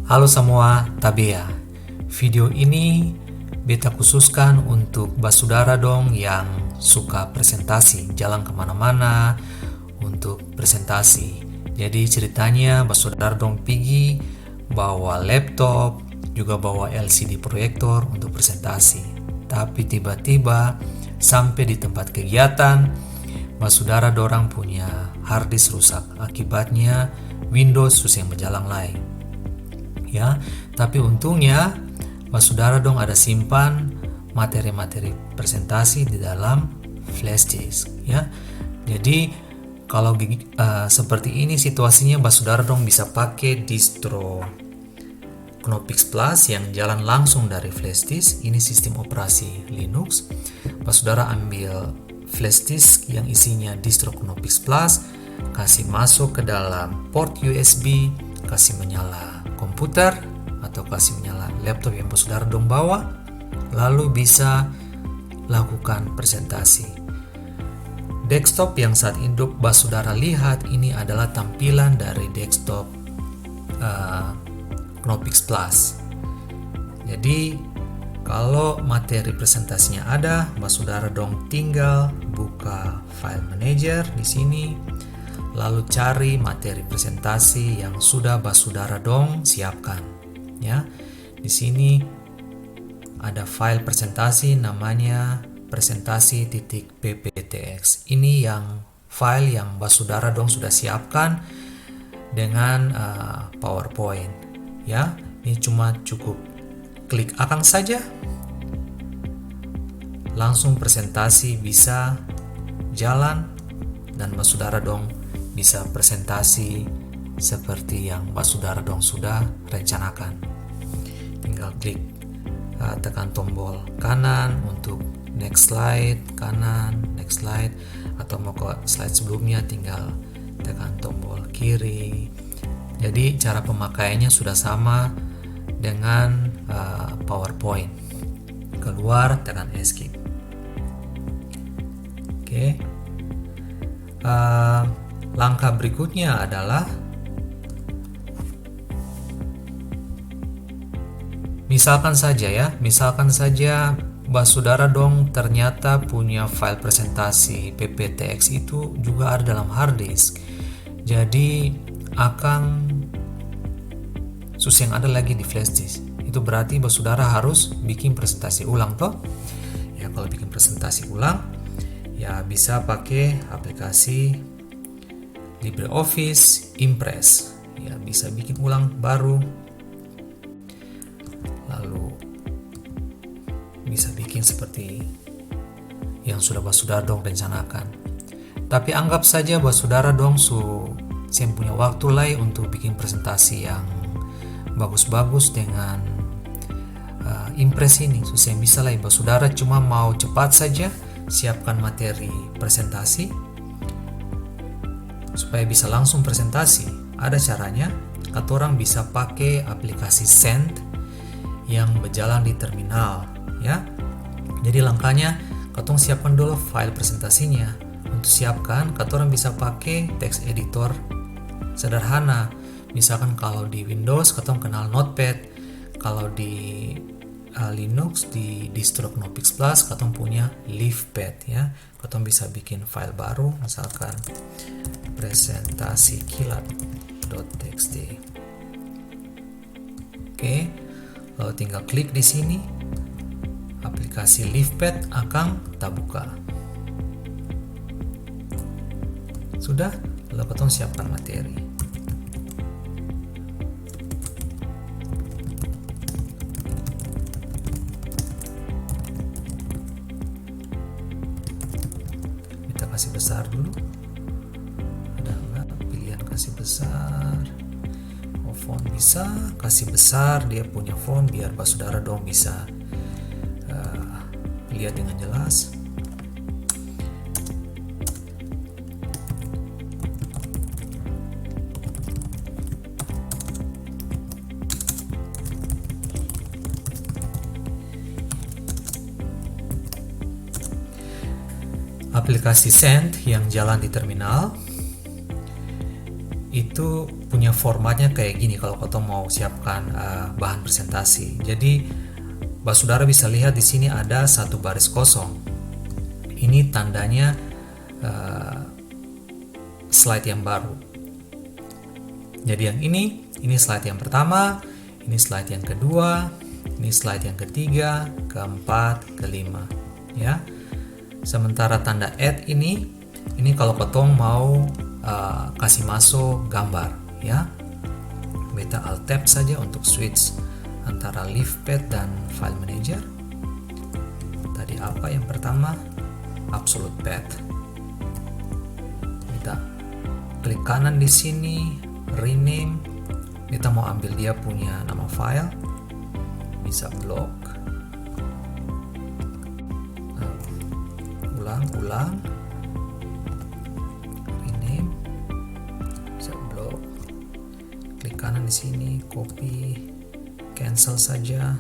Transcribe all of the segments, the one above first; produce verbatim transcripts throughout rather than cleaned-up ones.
Halo samua, tabea. Video ini beta khususkan untuk basudara dong yang suka presentasi, jalang kamana-mana untuk presentasi. Jadi ceritanya basudara dong pigi bawa laptop, juga bawa L C D proyektor untuk presentasi. Tapi tiba-tiba sampe di tempat kegiatan, basudara dorang punya harddisk rusak. Akibatnya Windows su seng bajalang lai. Ya, tapi untungnya basudara dong ada simpan materi-materi presentasi di dalam flash disk, ya. Jadi kalau gigi-, eh, seperti ini situasinya, basudara dong bisa pake distro Knoppix Plus yang jalan langsung dari flash disk. Ini sistem operasi Linux. Basudara ambil flash disk yang isinya distro Knoppix Plus, kasi maso ke dalam port U S B, kasi menyala komputer atau kasi menyala laptop yang basudara dong bawa, lalu bisa lakukan presentasi. Desktop yang saat ini basudara lihat ini adalah tampilan dari desktop, eh, Knoppix Plus. Jadi, kalau materi presentasinya ada, basudara dong tinggal buka file manager di sini, lalu cari materi presentasi yang sudah basudara dong siapkan. Ya, di sini ada file presentasi namanya presentasi titik P P T X. Ini yang file yang basudara dong sudah siapkan dengan, eh, PowerPoint. Ya, ini cuma cukup klik akang saja, langsung presentasi bisa jalan, dan basudara dong bisa presentasi seperti yang basudara dong sudah rencanakan. Tinggal klik, eh, tekan tombol kanan untuk next slide, kanan, next slide, atau mau ke slide sebelumnya, tinggal tekan tombol kiri. Jadi, cara pemakaiannya sudah sama dengan, eh, PowerPoint. Keluar, tekan escape. Oke. Eh, langkah berikutnya adalah, misalkan saja ya, misalkan saja basudara dong ternyata punya file presentasi P P T X itu juga ada dalam harddisk. Jadi, akang su seng ada lagi di flashdisk. Itu berarti basudara harus biking presentasi ulang, to? Ya, kalau biking presentasi ulang, ya bisa pake aplikasi LibreOffice Impress. Ya, bisa bikin ulang baru, lalu bisa bikin seperti yang sudah basudara dong rencanakan. Tapi anggap saja basudara dong su seng punya waktu lai untuk bikin presentasi yang bagus-bagus dengan, eh, Impress ini. Su seng bisa lai, basudara cuma mau cepat saja siapkan materi presentasi. Supaya bisa langsung presentasi, ada caranya, katorang bisa pake aplikasi Xend yang berjalan di terminal, ya. Jadi langkahnya, katong siapkan dulu file presentasinya. Untuk siapkan, katorang bisa pake text editor sederhana. Misalkan kalau di Windows, katong kenal Notepad. Kalau di, eh, Linux, di distro Knoppix Plus, katong punya Leafpad, ya. Katong bisa bikin file baru, misalkan presentasi kilat dot T X T. Oke, lalu tinggal klik di sini, aplikasi Leafpad akang tabuka. Sudah, lalu katong siapkan materi. Beta kasih besar dulu. Ada nggak pilihan kasih besar? Oh, font bisa, kasih besar dia punya font biar basudara dong bisa, eh, lihat dengan jelas. Aplikasi Xend yang jalan di terminal. itu punya formatnya kayak gini kalau katong mau siapkan, eh, bahan presentasi. Jadi, basudara bisa lihat di sini ada satu baris kosong. Ini tandanya, eh, slide yang baru. Jadi yang ini, ini slide yang pertama, ini slide yang kedua, ini slide yang ketiga, keempat, kelima, ya. Sementara tanda add ini, ini kalau katong mau, eh, kasih masuk gambar, ya. Beta Alt Tab saja untuk switch antara Leafpad dan File Manager. Tadi apa yang pertama? Absolute Path. Beta klik kanan di sini, rename. Beta mau ambil dia punya nama file. Bisa blog. Nah, ulang, ulang. Rename. Bisa blog. Klik kanan di sini, copy, cancel saja.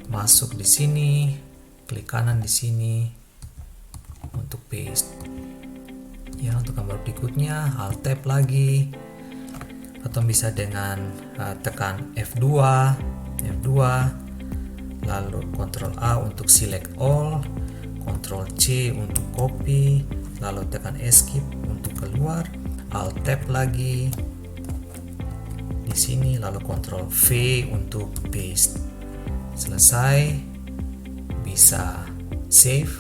Masuk di sini, klik kanan di sini untuk paste. Ya, untuk gambar berikutnya, Alt Tab lagi. Atau bisa dengan, eh, tekan F dua, F dua, lalu Ctrl A untuk select all, Ctrl C untuk copy, lalu tekan Escape untuk keluar, Alt Tab lagi di sini, lalu Ctrl V untuk paste. Selesai, bisa save,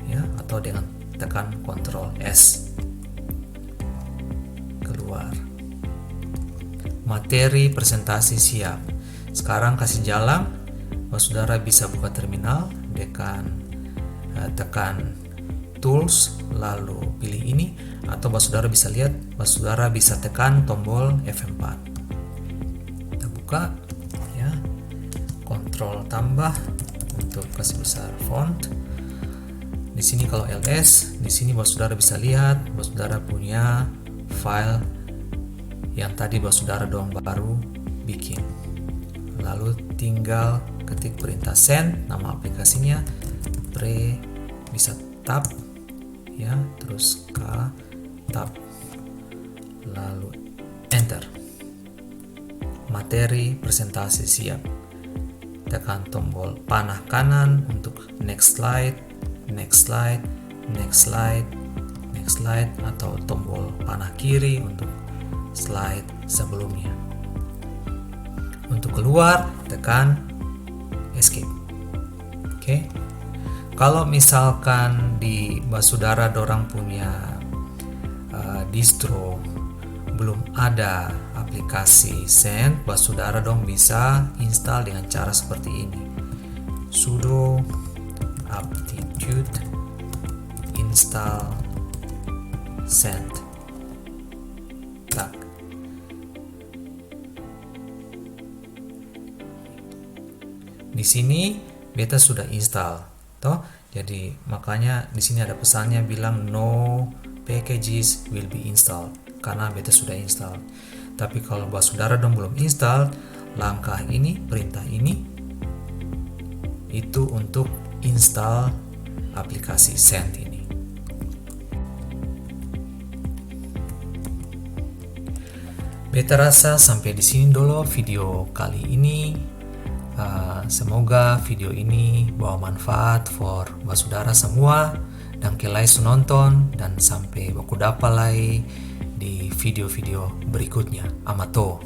ya, atau dengan tekan Ctrl S. Keluar. Materi presentasi siap. Sekarang kasih jalan, basudara bisa buka terminal, dekan, eh, tekan Tools, lalu pilih ini, atau basudara bisa lihat, basudara bisa tekan tombol F empat. Kita buka, ya, Ctrl tambah untuk kasih besar font. Di sini kalau L S, di sini basudara bisa lihat, basudara punya file yang tadi basudara dong baru bikin. Lalu tinggal ketik perintah send, nama aplikasinya, pre, bisa tab, ya, terus K, tab, lalu enter. Materi presentasi siap. Tekan tombol panah kanan untuk next slide, next slide, next slide, next slide, atau tombol panah kiri untuk slide sebelumnya. Untuk keluar, tekan escape. Oke. Kalau misalkan di basudara dorang punya, eh, distro belum ada aplikasi Xen, basudara dong bisa install dengan cara seperti ini. Sudo aptitude install Xen. Tak. Di sini beta sudah install, toh. Jadi, makanya di sini ada pesannya bilang, "No packages will be installed," karena beta sudah install. Tapi kalau basudara dong belum install, langkah ini, perintah ini, itu untuk install aplikasi Xen ini. Beta rasa sampe di sini dolo video kali ini. Ah, semoga video ini bawa manfaat for basudara samua. Dangke lai su nonton, dan sampe baku dapa lai di video-video berikutnya. Amato.